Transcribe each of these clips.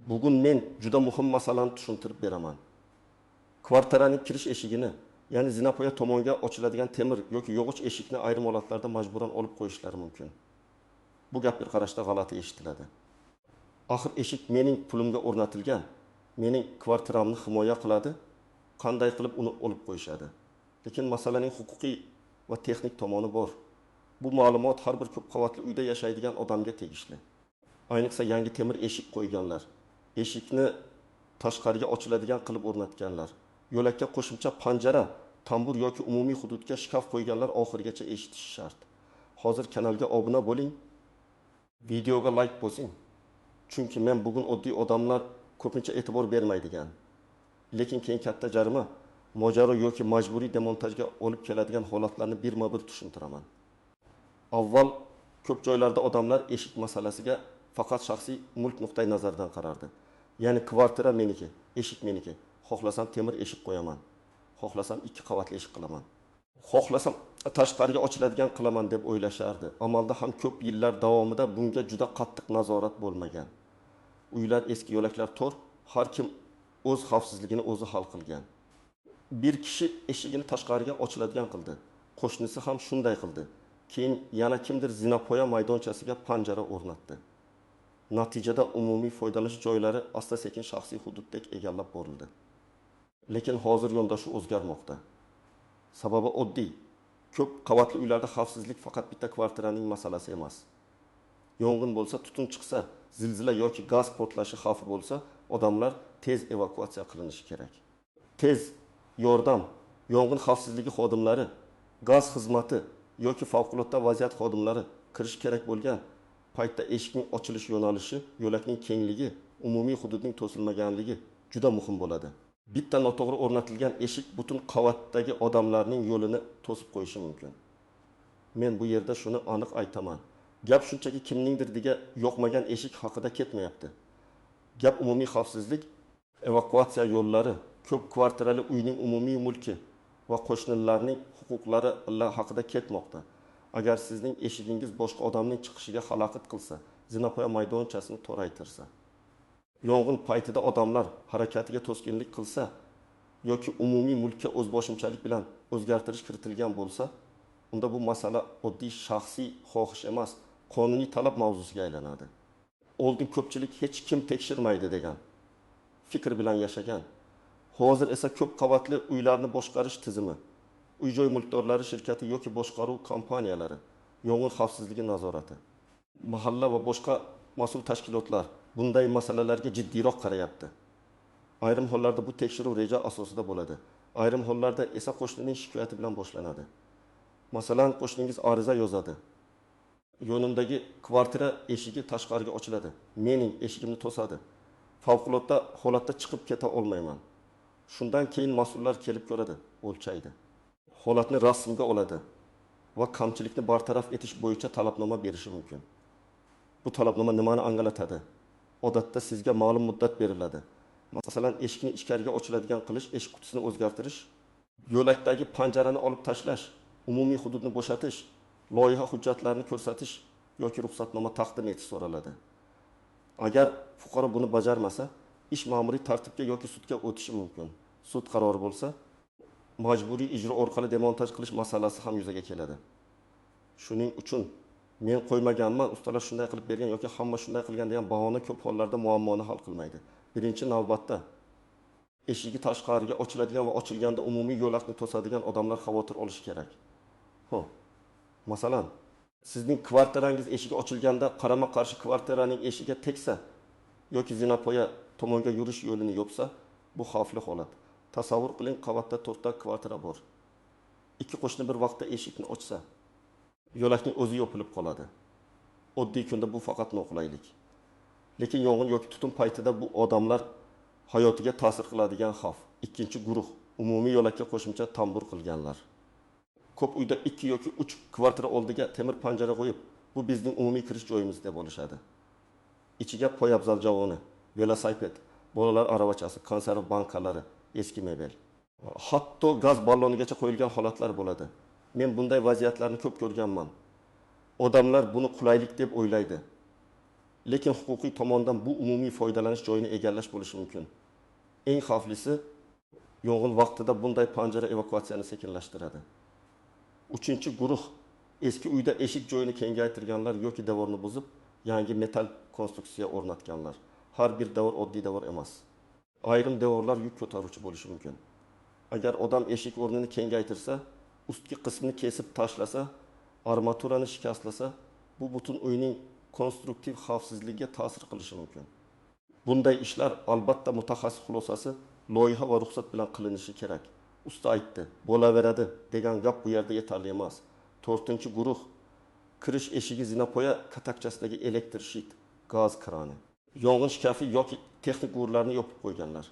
Bugun men juda muhim masalani tushuntirib beraman. Kvartiraning kirish eshigini, ya'ni zinapoya tomonga ochiladigan temir yoki yog'och eshikni ayrim holatlarda majburan olib qo'yishlari mumkin. Bu gap bir qarashda g'alati eshitiladi. Axir eshik mening pulimga o'rnatilgan, mening kvartiramni himoya qiladi, qanday qilib uni olib qo'yishadi? Lekin masalaning huquqiy va texnik tomoni bor. Bu ma'lumot har bir ko'p qavatli uyda yashaydigan odamga tegishli. Ayniqsa yangi temir eshik qo'yganlar, eshikni tashqariga ochiladigan qilib o'rnatganlar, yo'lakka qo'shimcha panjara, tambur yoki umumiy hududga shkaf qo'yganlar oxirigacha eshitishi shart. Hozir kanalga obuna bo'ling, videoga like bosing. Chunki men bugun oddiy odamlar ko'pincha e'tibor bermaydigan, lekin keyin katta jarima, mojaro yoki majburiy demontajga olib keladigan holatlarni birma-bir tushuntiraman. Avval ko'p joylarda odamlar eshik masalasiga faqat shaxsiy mulk nuqtai nazaridan qarardi. Ya'ni kvartira meniki, eshik meniki. Xohlasam temir eshik qo'yaman, xohlasam ikki qavatli eshik qilaman, xohlasam tashqariga ochiladigan qilaman deb o'ylashardi. Amalda ham ko'p yillar davomida bunga juda qattiq nazorat bo'lmagan. Uylar eski, yo'laklar tor, har kim o'z xavfsizligini o'zi hal qilgan. Bir kishi eshigini tashqariga ochiladigan qildi, qo'shnisi ham shunday qildi. Keyin yana kimdir zinapoya maydonchasiga panjara o'rnatdi. Natijada umumiy foydalanish joylari asta-sekin shaxsiy hududdek egallab borildi. Lekin hozir yondashuv o'zgarmoqda. Sababi oddiy. Ko'p qavatli uylarda xavfsizlik faqat bitta kvartiraning masalasi emas. Yong'in bo'lsa, tutun chiqsa, zilzila yoki gaz portlashi xavfi bo'lsa, odamlar tez evakuatsiya qilinishi kerak. Tez yordam, yong'in xavfsizligi xodimlari, gaz xizmati yoki favqulodda vaziyat xodimlari kirish kerak bo'lgan paytda eshikning ochilish yo'nalishi, yo'lakning kengligi, umumiy hududning to'silmaganligi juda muhim bo'ladi. Bitta noto'g'ri o'rnatilgan eshik butun qavatdagi odamlarning yo'lini to'sib qo'yishi mumkin. Men bu yerda shuni aniq aytaman. Gap shunchaki kimningdir degan yoqmagan eshik haqida ketmayapti. Gap umumiy xavfsizlik, evakuatsiya yo'llari, ko'p kvartirali uyning umumiy mulki va qo'shnilarning huquqlari haqida ketmoqda. Agar sizning eshigingiz boshqa odamning chiqishiga xalaqit qilsa, zinapoya maydonchasini toraytirsa, yong'in paytida odamlar harakatiga to'sqinlik qilsa yoki umumiy mulkka o'zboshimchalik bilan o'zgartirish kiritilgan bo'lsa, unda bu masala oddiy shaxsiy xohish emas, qonuniy talab mavzusiga aylanadi. Oldin ko'pchilik hech kim tekshirmaydi degan fikr bilan yashagan. Hozir esa ko'p qavatli uylarni boshqarish tizimi, uy-joy mulkdorlari shirkati yoki boshqaruv kompaniyalari, yong'in xavfsizligi nazorati, mahalla va boshqa mas'ul tashkilotlar bunday masalalarga jiddiyroq qarayapti. Ayrim hollarda bu tekshiruv reja asosida bo'ladi. Ayrim hollarda esa qo'shnining shikoyati bilan boshlanadi. Masalan, qo'shningiz ariza yozadi. Yonimdagi kvartira eshigi tashqariga ochiladi. Mening eshigimni to'sadi. Favqulodda holatda chiqib keta olmayman. Shundan keyin mas'ullar kelib ko'radi, o'lchaydi. Holatni rasmga oladi va kamchilikni bartaraf etish bo'yicha talabnoma berishi mumkin. Bu talabnoma nimani anglatadi? Odatda sizga ma'lum muddat beriladi. Masalan, eshikni ichkariga ochiladigan qilish, eshik qutisini o'zgartirish, yo'lakdagi panjarani olib tashlash, umumiy hududni bo'shatish, loyiha hujjatlarini ko'rsatish yoki ruxsatnoma taqdim etish so'raladi. Agar fuqaro buni bajarmasa, ish ma'muriy tartibga yoki sudga o'tishi mumkin. Sud qarori bo'lsa, majburiy ijro orqali demontaj qilish masalasi ham yuzaga keladi. Shuning uchun men qo'ymaganman, ustalar shunday qilib bergan yoki hamma shunday qilgan degan bahona ko'p hollarda muammoni hal qilmaydi. Birinchi navbatda eshigi tashqariga ochiladigan va ochilganda umumiy yo'lakni to'sadigan odamlar xavotir olishi kerak. Xo'p, masalan, sizning kvartirangiz eshigi ochilganda qarama-qarshi kvartiraning eshigiga tegsa yoki zinapoya tomonga yurish yo'lini yopsa, bu xavfli holat. Tasavvur qiling, qavatda 4 ta kvartira bor. Ikki qo'shni bir vaqtda eshikni ochsa, yo'lakning o'zi yopilib qoladi. Oddiy kunda bu faqat noqulaylik. Lekin yong'in yoki tutun paytida bu odamlar hayotiga ta'sir qiladigan xavf. Ikkinchi guruh umumiy yo'lakka qo'shimcha tambur qilganlar. Ko'p uyda 2 yoki 3 kvartira oldiga temir panjara qo'yib, bu bizning umumiy kirish joyimiz deb olishadi. Ichiga poyabzal javoni, velosiped, bolalar aravachasi, konserv bankalari, eski mebel, hatto gaz ballonigacha qo'yilgan holatlar bo'ladi. Men bunday vaziyatlarni ko'p ko'rganman. Odamlar buni qulaylik deb o'ylaydi. Lekin huquqiy tomondan bu umumiy foydalanish joyini egallash bo'lishi mumkin. Eng xavflisi, yong'in vaqtida bunday panjara evakuatsiyani sekinlashtiradi. Uchinchi guruh: eski uyda eshik joyini kengaytirganlar yoki devorni buzib, yangi metall konstruksiya o'rnatganlar. Har bir devor oddiy devor emas. Ayrim devorlar yuk ko'taruvchi bo'lishi mumkin. Agar odam eshik o'rnini kengaytirsa, ustki qismini kesib tashlasa, armaturani shikastlasa, bu butun uyning konstruktiv xavfsizligiga ta'sir qilishi mumkin. Bunday ishlar albatta mutaxassis xulosasi, loyiha va ruxsat bilan qilinishi kerak. Usta aytdi, bo'laveradi degan gap bu yerda yetarli emas. To'rtinchi guruh: kirish eshigi, zinapoya katakchasidagi elektr shit, gaz krani, yong'in shkafi yoki texnik quvurlarni yopib qo'yganlar.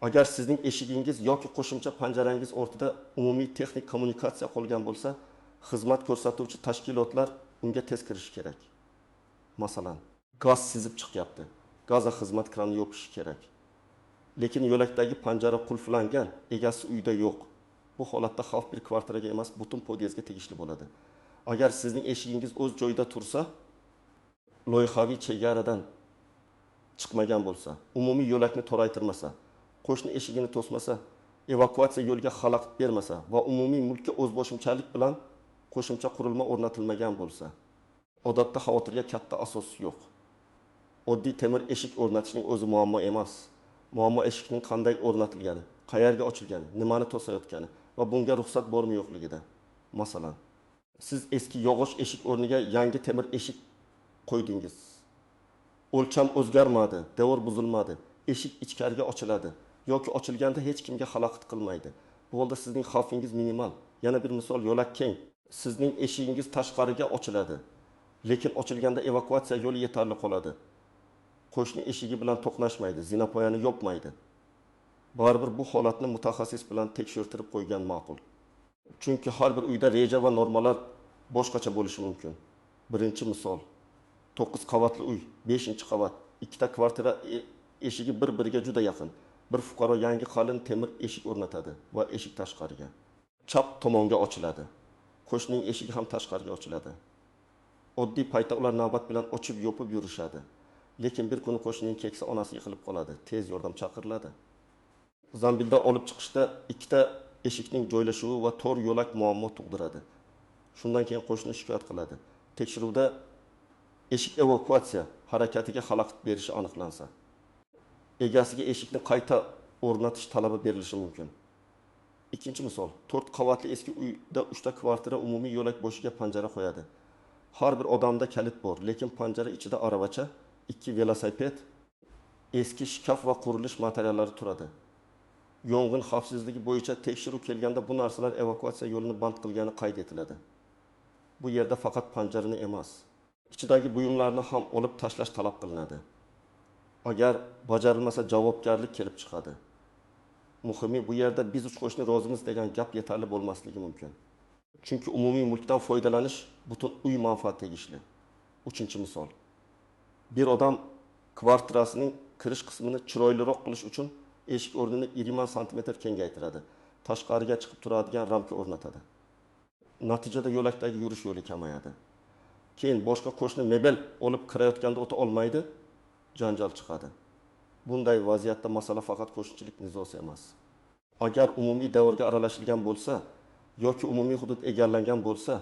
Agar sizning eshigingiz yoki qo'shimcha panjarangiz o'rtada umumiy texnik kommunikatsiya qolgan bo'lsa, xizmat ko'rsatuvchi tashkilotlar unga tez kirishi kerak. Masalan, gaz sizib chiqyapti. Gaza xizmat kranini yopishi kerak. Lekin yo'lakdagi panjara qulflangan, egasi uyda yo'q. Bu holatda xavf bir kvartiraga emas, butun podyezdga tegishli bo'ladi. Agar sizning eshigingiz o'z joyida tursa, loyihaviy chegaradan chiqmagan bo'lsa, umumiy yo'lakni toraytirmasa, qo'shni eshigini to'smasa, evakuatsiya yo'liga xalaqit bermasa va umumiy mulkka o'zboshimchalik bilan qo'shimcha qurilma o'rnatilmagan bo'lsa, odatda xavotirga katta asos yo'q. Oddiy temir eshik o'rnatishning o'zi muammo emas. Muammo eshikning qanday o'rnatilgani, qayerga ochilgani, nimani to'sayotgani va bunga ruxsat bormi yo'qligida. Masalan, siz eski yog'och eshik o'rniga yangi temir eshik qo'ydingiz. O'lcham o'zgarmadi, devor buzilmadi, eshik ichkariga ochiladi yoki ochilganda hech kimga xalaqit qilmaydi. Bu holda sizning xavfingiz minimal. Yana bir misol: yo'lak keng. Sizning eshigingiz tashqariga ochiladi. Lekin ochilganda evakuatsiya yo'li yetarli qoladi. Qo'shni eshigi bilan to'qnashmaydi, zinapoyani yopmaydi. Baribir bu holatni mutaxassis bilan tekshirtirib qo'ygan ma'qul. Chunki har bir uyda reja va normalar boshqacha bo'lishi mumkin. Birinchi misol: 9 qavatli uy, 5-qavat, ikkita kvartira eshigi bir-biriga juda yaqin. Bir fuqaro yangi qalin temir eshik o'rnatadi va eshik tashqariga, chap tomonga ochiladi. Qo'shning eshigi ham tashqariga ochiladi. Oddiy paytda ular navbat bilan ochib yopib yurishadi. Lekin bir kuni qo'shnining keksa onasi yiqilib qoladi, tez yordam chaqiriladi. Zambilda olib chiqishda ikkita eshikning joylashuvi va tor yo'lak muammo tug'diradi. Shundan keyin qo'shni shikoyat qiladi. Tekshiruvda eshik evakuatsiya harakatiga xalaqit berishi aniqlansa, egasiga eshikni qayta o'rnatish talabi berilishi mumkin. Ikkinchi misol: 4 qavatli eski uyda 3 ta kvartira umumiy yo'lak bo'shiga panjara qo'yadi. Har bir odamda kalit bor, lekin panjara ichida aravacha, 2 velosiped, eski shkaf va qurilish materiallari turadi. Yong'in xavfsizligi bo'yicha tekshiruv kelganda bu narsalar evakuatsiya yo'lini band qilgani qayd etiladi. Bu yerda faqat panjarani emas, ichidagi buyumlarni ham olib tashlash talab qilinadi. Agar bajarilmasa javobgarlik kelib chiqadi. Muhimi, bu yerda biz uch qo'shni rozimiz degan gap yetarli bo'lmasligi mumkin. Chunki umumiy mulkdan foydalanish butun uy manfaati tegishli. Uchinchi misol: bir odam kvartirasining kirish qismini chiroyliroq qilish uchun eshik o'rnini 20 sm kengaytiradi. Tashqariga chiqib turadigan ramka o'rnatadi. Natijada yo'lakdagi yurish yo'li kamayadi. Keyin boshqa qo'shni mebel olib kirayotganda o'ta olmaydi, janjal chiqadi. Bunday vaziyatda masala faqat qo'shnichilik nizosi emas. Agar umumiy davrga aralashilgan bo'lsa yoki umumiy hudud egallangan bo'lsa,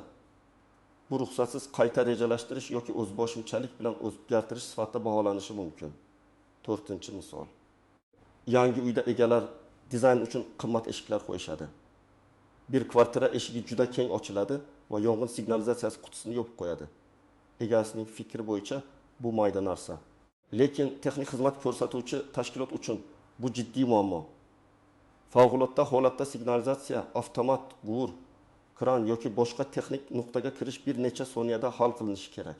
bu ruxsatsiz qayta rejalashtirish yoki o'zboshimchalik bilan o'zgartirish sifatida baholanishi mumkin. To'rtinchi misol: yangi uyda egalar dizayn uchun qimmat eshiklar qo'yishadi. Bir kvartira eshigi juda keng ochiladi va yong'in signalizatsiyasi qutisini yopib qo'yadi. Egasining fikri bo'yicha bu mayda narsa. Lekin texnik xizmat ko'rsatuvchi tashkilot uchun bu jiddiy muammo. Favqulodda holatda signalizatsiya, avtomat, quvur, kran yoki boshqa texnik nuqtaga kirish bir necha soniyada hal qilinishi kerak.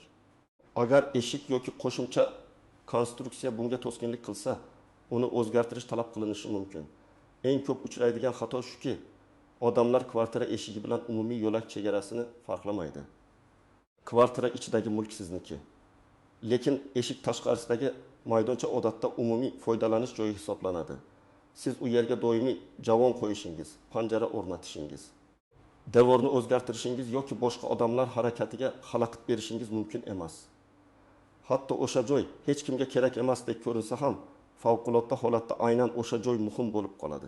Agar eshik yoki qo'shimcha konstruksiya bunga to'sqinlik qilsa, uni o'zgartirish talab qilinishi mumkin. Eng ko'p uchraydigan xato shuki, odamlar kvartira eshigi bilan umumiy yo'lak chegarasini farqlamaydi. Kvartira ichidagi mulk sizniki. Lekin eshik tashqarisidagi maydoncha odatda umumiy foydalanish joyi hisoblanadi. Siz u yerga doimiy javon qo'yishingiz, panjara o'rnatishingiz, devorni o'zgartirishingiz yoki boshqa odamlar harakatiga xalaqit berishingiz mumkin emas. Hatto o'sha joy hech kimga kerak emasdek ko'rinsa ham, favqulodda holatda aynan o'sha joy muhim bo'lib qoladi.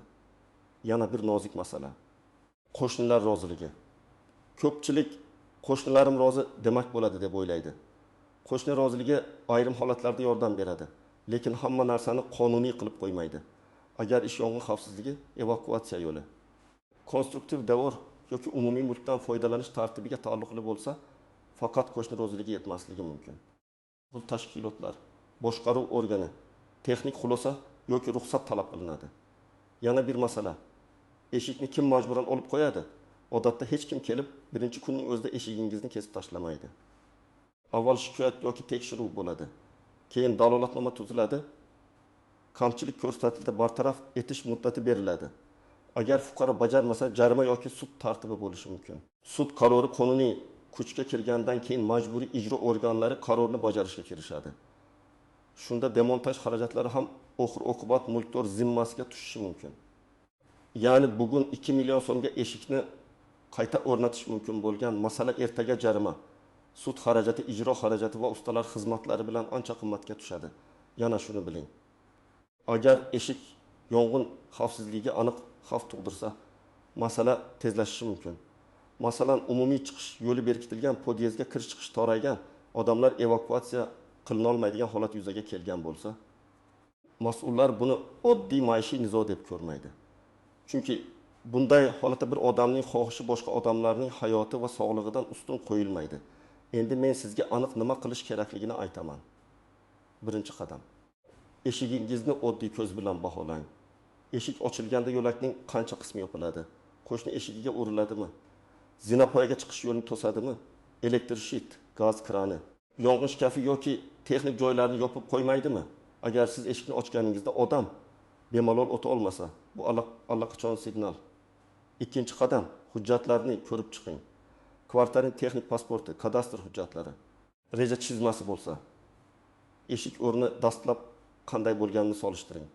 Yana bir nozik masala: qo'shnilar roziligi. Ko'pchilik qo'shnilarim rozi, demak bo'ladi deb o'ylaydi. Qo'shni roziligi ayrim holatlarda yordam beradi, lekin hamma narsani qonuniy qilib qo'ymaydi. Agar ish yong'in xavfsizligi, evakuatsiya yo'li, konstruktiv devor yoki umumiy mulkdan foydalanish tartibiga taalluqli bo'lsa, faqat qo'shni roziligi yetmasligi mumkin. Bu tashkilotlar, boshqaruv organi, texnik xulosa yoki ruxsat talab qilinadi. Yana bir masala: eshikni kim majburan olib qo'yadi? Odatda hech kim kelib birinchi kunning o'zida eshigingizni kesib tashlamaydi. Avval shikoyat yoki tekshiruv bo'ladi. Keyin dalolatnoma tuziladi. Kamchilik ko'rsatildi, bartaraf etish muddati beriladi. Agar fuqaro bajarmasa, jarima yoki sud tartibi bo'lishi mumkin. Sud qarori qonuniy kuchga kirgandan keyin majburiy ijro organlari qarorni bajarishga kirishadi. Shunda demontaj xarajatlari ham oxir-oqibat mulkdor zimmasiga tushishi mumkin. Ya'ni bugun 2 million so'mga eshikni qayta o'rnatish mumkin bo'lgan masala ertaga jarima, sud xarajati, ijro xarajati va ustalar xizmatlari bilan ancha qimmatga tushadi. Yana shuni biling. Agar eshik yong'in xavfsizligiga aniq xavf tug'dirsa, masala tezlashishi mumkin. Masalan, umumiy chiqish yo'li berkitilgan podyezdga kirish-chiqish toraygan, odamlar evakuatsiya qilinolmaydigan holat yuzaga kelgan bo'lsa, mas'ullar buni oddiy maishiy nizo deb ko'rmaydi. Chunki bunday holatda bir odamning xohishi boshqa odamlarning hayoti va sog'lig'idan ustun qo'yilmaydi. Endi men sizga aniq nima qilish kerakligini aytaman. Birinchi qadam. Eshigingizni oddiy ko'z bilan baholang. Eshik ochilganda yo'lakning qancha qismi yopiladi? Qo'shni eshigiga uriladimi? Zinapoyaga chiqish yo'lini to'sadimi? Elektr shit, gaz krani, yong'in shkafi yoki texnik joylarni yopib qo'ymaydimi? Agar siz eshikni ochganingizda odam bemalol o'ta olmasa, bu allaqachon signal. Ikkinchi qadam, hujjatlarni ko'rib chiqing. Kvartalning texnik pasporti, kadastr hujjatlari, reja chizmasi bo'lsa, eshik o'rni dastlab qanday bo'lganini solishtiring.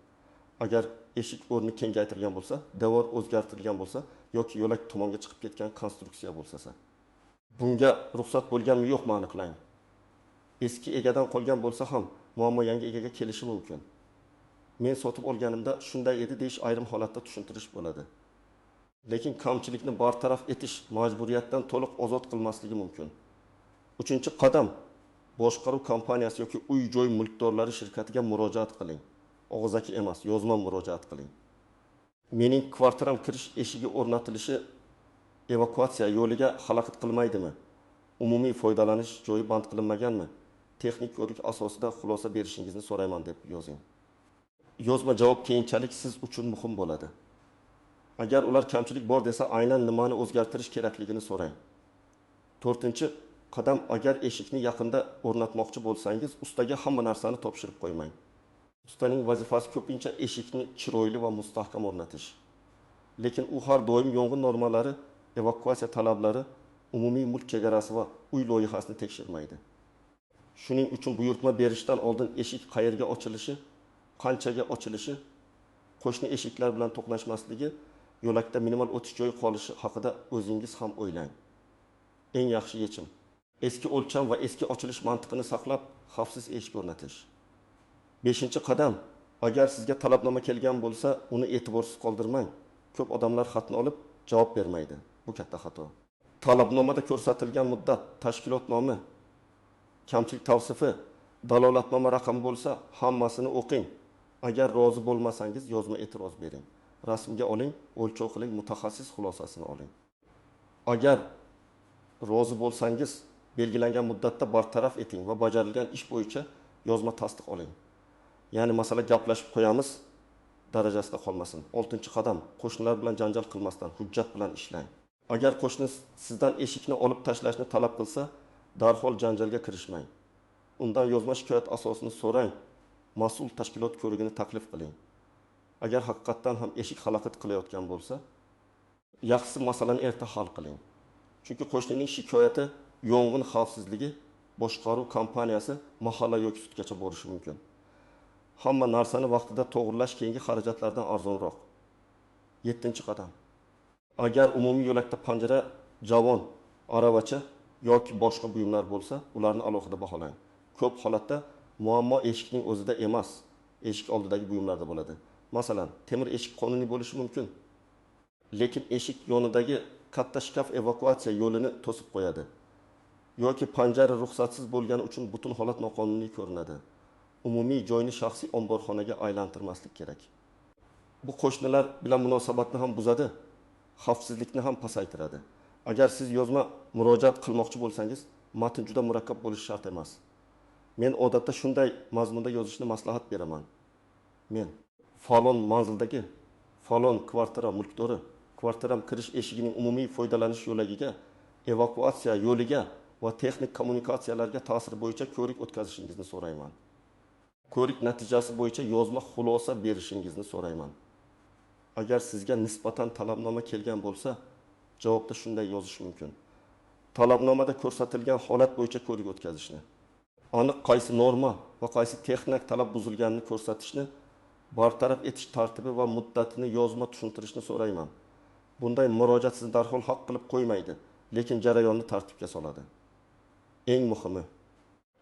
Agar eshik o'rni kengaytirilgan bo'lsa, devor o'zgartirilgan bo'lsa yoki yo'lak tomonga chiqib ketgan konstruksiya bo'lsa, bunga ruxsat bo'lganmi yo'qmi aniqlang. Eski egadan qolgan bo'lsa ham muammo yangi egaga kelishi mumkin. Men sotib olganimda shunday edi deyish ayrim holatda tushuntirish bo'ladi. Lekin kamchilikni bartaraf etish majburiyatdan to'liq ozod qilmasligi mumkin. Uchinchi qadam, boshqaruv kompaniyasi yoki uy-joy mulkdorlari shirkatiga murojaat qiling. Og'zaki emas, yozma murojaat qiling. Mening kvartiram kirish eshigi o'rnatilishi evakuatsiya yo'liga xalaqit qilmaydimi? Umumiy foydalanish joyi band qilinmaganmi? Texnik ko'rik asosida xulosa berishingizni so'rayman deb yozing. Yozma javob keyinchalik siz uchun muhim bo'ladi. Agar ular kamchilik bor desa, aynan nimani o'zgartirish kerakligini so'rang. To'rtinchi qadam, agar eshikni yaqinda o'rnatmoqchi bo'lsangiz, ustaga hamma narsani topshirib qo'ymang. Ustaning vazifasi ko'pincha eshikni chiroyli va mustahkam o'rnatish. Lekin u har doim yong'in normalari, evakuatsiya talablari, umumiy mulk chegarasi va uy loyihasini tekshirmaydi. Shuning uchun buyurtma berishdan oldin eshik qayerga ochilishi, qanchaga ochilishi, qo'shni eshiklar bilan to'qnashmasligi, yo'lakda minimal o'tish joyi qolishi haqida o'zingiz ham o'ylang. Eng yaxshi yechim: eski o'lcham va eski ochilish mantiqini saqlab, xavfsiz eshik o'rnatish. Beshinchi qadam, agar sizga talabnoma kelgan bo'lsa, uni e'tiborsiz qoldirmang. Ko'p odamlar xatni olib javob bermaydi. Bu katta xato. Talabnomada ko'rsatilgan muddat, tashkilot nomi, kamchilik tavsifi, dalolatnoma raqami bo'lsa, hammasini o'qing. Agar rozi bo'lmasangiz, yozma e'tiroz bering. Rasmga oling, o'lchov qiling, mutaxassis xulosasini oling. Agar rozi bo'lsangiz, belgilangan muddatda bartaraf eting va bajarilgan ish bo'yicha yozma tasdiq oling. Ya'ni masala gaplashib qo'yamiz darajasida qolmasin. Oltinchi qadam, qo'shnilar bilan janjal qilmasdan hujjat bilan ishlang. Agar qo'shni sizdan eshikni olib tashlashni talab qilsa, darhol janjalga kirishmang. Undan yozma shikoyat asosini so'rang, mas'ul tashkilot ko'rigini taklif qiling. Agar haqiqatdan ham eshik xalaqit qilayotgan bo'lsa, yaxshisi masalani erta hal qiling. Chunki qo'shnining shikoyati yong'in xavfsizligi boshqaruv kompaniyasi, mahalla yoki sudgacha borishi mumkin. Hamma narsani vaqtida to'g'rilash keyingi xarajatlardan arzonroq. Yettinchi qadam. Agar umumiy yo'lakda panjara, javon, aravacha yoki boshqa buyumlar bo'lsa, ularni alohida baholang. Ko'p holatda muammo eshikning o'zida emas, eshik oldidagi buyumlarda bo'ladi. Masalan, temir eshik qonuniy bo'lishi mumkin, lekin eshik yonidagi katta shkaf evakuatsiya yo'lini to'sib qo'yadi. Yoki panjara ruxsatsiz bo'lgani uchun butun holat noqonuniy ko'rinadi. Umumiy joyni shaxsiy omborxonaga aylantirmaslik kerak. Bu qo'shnilar bilan munosabatni ham buzadi, xavfsizlikni ham pasaytiradi. Agar siz yozma murojaat qilmoqchi bo'lsangiz, matn juda murakkab bo'lishi shart emas. Men odatda shunday mazmunda yozishni maslahat beraman. Men falon manzildagi falon kvartira mulkdori, kvartiram kirish eshigining umumiy foydalanish yo'lagiga, evakuatsiya yo'liga va texnik kommunikatsiyalarga ta'sir bo'yicha ko'rik o'tkazishingizni so'rayman. Ko'rik natijasi bo'yicha yozma xulosa berishingizni so'rayman. Agar sizga nisbatan talabnoma kelgan bo'lsa, javobda shunday yozish mumkin. Talabnomada ko'rsatilgan holat bo'yicha ko'rik o'tkazishni, aniq qaysi norma va qaysi texnik talab buzilganini ko'rsatishni, bartaraf etish tartibi va muddatini yozma tushuntirishni so'rayman. Bunday murojaat sizni darhol haq qilib qo'ymaydi, lekin jarayonni tartibga soladi. Eng muhimi,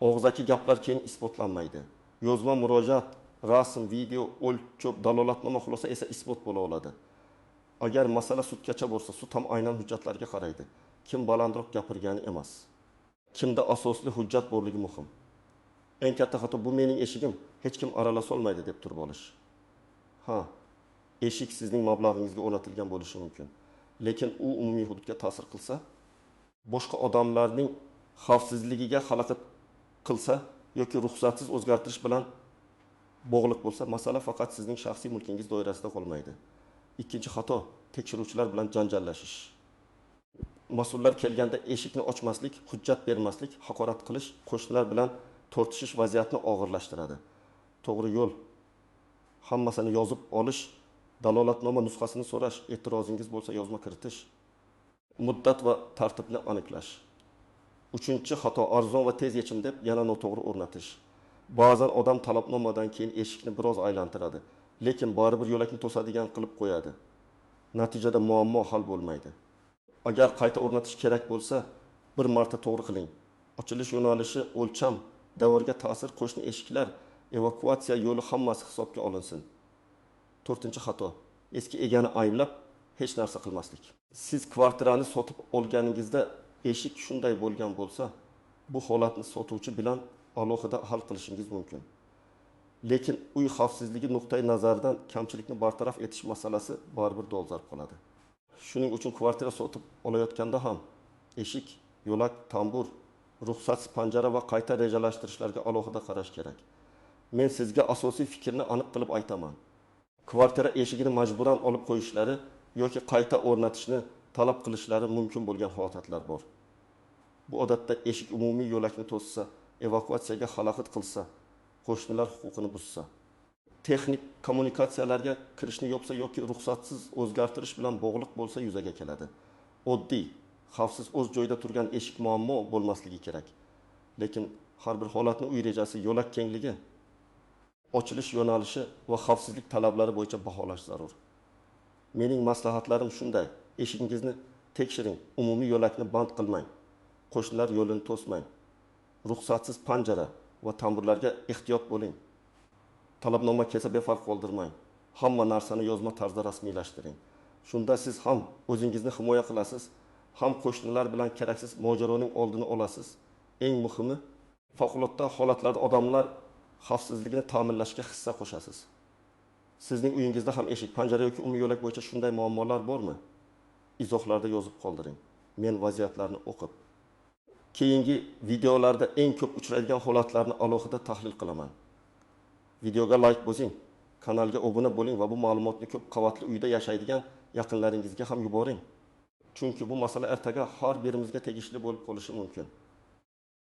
og'zaki gaplar keyin isbotlanmaydi. Yozma murojaat, rasm, video, o'lchov, dalolatnoma xulosa esa isbot bo'la oladi. Agar masala sudgacha borsa, sud ham aynan hujjatlarga qaraydi. Kim balandroq gapirgani emas. Kimda asosli hujjat borligi muhim. Eng katta xato bu mening eshigim, hech kim aralasa olmaydi deb turib olish. Ha, eshik sizning mablag'ingizga o'rnatilgan bo'lishi mumkin. Lekin u umumiy hududga ta'sir qilsa, boshqa odamlarning xavfsizligiga xalaqit qilsa yoki ruxsatsiz o'zgartirish bilan bog'liq bo'lsa, masala faqat sizning shaxsiy mulkingiz doirasida qolmaydi. Ikkinchi xato, tekshiruvchilar bilan janjallashish. Mas'ullar kelganda eshikni ochmaslik, hujjat bermaslik, haqorat qilish, qo'shnilar bilan tortishish vaziyatni og'irlashtiradi. To'g'ri yo'l, hammasini yozib olish, dalolatnoma nusxasini so'rash, e'tirozingiz bo'lsa yozma kiritish, muddat va tartibni aniqlash. Uchinchi xato, arzon va tez yechim deb yana noto'g'ri o'rnatish. Ba'zan odam talabnomadan keyin eshikni biroz aylantiradi, lekin baribir yo'lakni to'sadigan qilib qo'yadi. Natijada muammo hal bo'lmaydi. Agar qayta o'rnatish kerak bo'lsa, bir marta to'g'ri qiling. Ochilish yo'nalishi, o'lcham, davrga ta'sir, qo'shni eshiklar, evakuatsiya yo'li hammasi hisobga olinsin. To'rtinchi xato, eski egani ayblab hech narsa qilmaslik. Siz kvartirani sotib olganingizda eshik shunday bo'lgan bo'lsa, bu holatni sotuvchi bilan alohida hal qilishingiz mumkin. Lekin uy xavfsizligi nuqtai nazaridan kamchilikni bartaraf etish masalasi baribir dolzarb qoladi. Shuning uchun kvartira sotib olayotganda ham eshik, yo'lak, tambur, ruxsatsiz panjara va qayta rejalashtirishlarga alohida qarash kerak. Men sizga asosiy fikrni aniq qilib aytaman. Kvartira eshigini majburan olib qo'yishlari yoki qayta o'rnatishni talab qilishlari mumkin bo'lgan holatlar bor. Bu odatda eshik umumiy yo'lakni to'ssa, evakuatsiyaga xalaqit qilsa, qo'shnilar huquqini buzsa, texnik kommunikatsiyalarga kirishni yopsa yoki ruxsatsiz o'zgartirish bilan bog'liq bo'lsa yuzaga keladi. Oddiy, xavfsiz o'z joyida turgan eshik muammo bo'lmasligi kerak. Lekin har bir holatni uy rejasi, yo'lak kengligi, ochilish yo'nalishi va xavfsizlik talablari bo'yicha baholash zarur. Mening maslahatlarim shunday: eshigingizni tekshiring, umumiy yo'lakni band qilmang, qo'shnilar yo'lini to'smang, ruxsatsiz panjara va tamburlarga ehtiyot bo'ling. Talabnoma kelsa befarq qoldirmang. Hamma narsani yozma tarzda rasmiylashtiring. Shunda siz ham o'zingizni himoya qilasiz, ham qo'shnilar bilan keraksiz mojaroning oldini olasiz. Eng muhimi, favqulodda holatlarda odamlar xavfsizligini ta'minlashga hissa qo'shasiz. Sizning uyingizda ham eshik, panjara yoki umumiy yo'lak bo'yicha shunday muammolar bormi? Izohlarda yozib qoldiring. Men vaziyatlarni o'qib, keyingi videolarda eng ko'p uchraydigan holatlarni alohida tahlil qilaman. Videoga like bosing, kanalga obuna bo'ling va bu ma'lumotni ko'p qavatli uyda yashaydigan yaqinlaringizga ham yuboring. Chunki bu masala ertaga har birimizga tegishli bo'lib qolishi mumkin.